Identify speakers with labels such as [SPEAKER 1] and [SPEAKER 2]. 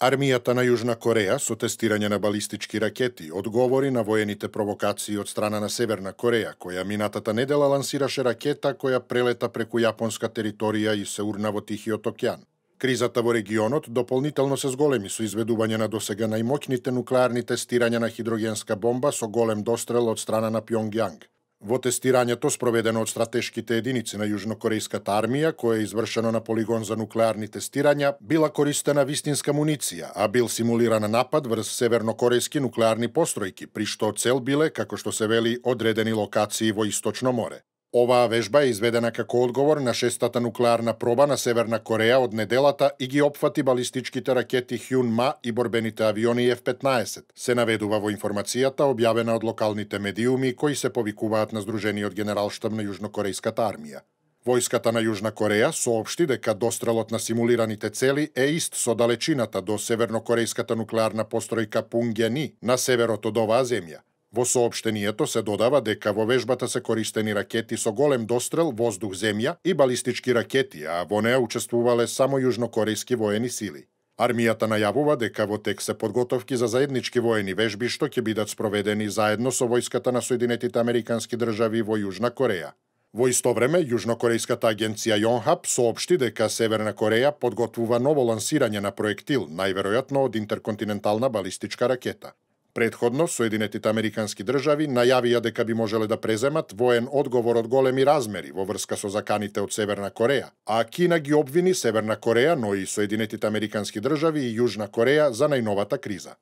[SPEAKER 1] Армијата на Јужна Кореја со тестирање на балистички ракети одговори на воените провокации од страна на Северна Кореја, која минатата недела лансираше ракета која прелета преку јапонска територија и се урна во Тихиот океан. Кризата во регионот дополнително се зголеми со изведување на досега најмоќните нуклеарни тестирања на хидрогенска бомба со голем дострел од страна на Пјонгјанг. Во тестирањето спроведено од стратешките единици на јужнокорејската армија, кое е извршено на полигон за нуклеарни тестирања, била користена вистинска муниција, а бил симулиран напад врз севернокорејски нуклеарни постројки, при што цел биле, како што се вели, одредени локации во Источно море. Оваа вежба е изведена како одговор на шестата нуклеарна проба на Северна Кореја од неделата и ги опфати балистичките ракети Хјун-Ма и борбените авиони F-15, се наведува во информацијата објавена од локалните медиуми кои се повикуваат на Сдружениот генералштаб на Јужнокорејската армија. Војската на Јужна Кореја соопшти дека дострелот на симулираните цели е ист со далечината до севернокорејската нуклеарна постројка Пунгјани на северот од оваа земја. Во соопштението се додава дека во вежбата се користени ракети со голем дострел воздух-земја и балистички ракети, а во неа учествувале само јужнокорејски воени сили. Армијата најавува дека во тек се подготовки за заеднички воени вежби што ќе бидат спроведени заедно со војската на Соединетите Американски држави во Јужна Кореја. Во исто време, јужнокорејската агенција Јонхап соопшти дека Северна Кореја подготвува ново лансирање на проектил, најверојатно од интерконтинентална балистичка ракета. Предходно, Соединетите Американски држави најавија дека би можеле да преземат воен одговор од големи размери во врска со заканите од Северна Кореја, а Кина ги обвини Северна Кореја, но и Соединетите Американски држави и Јужна Кореја за најновата криза.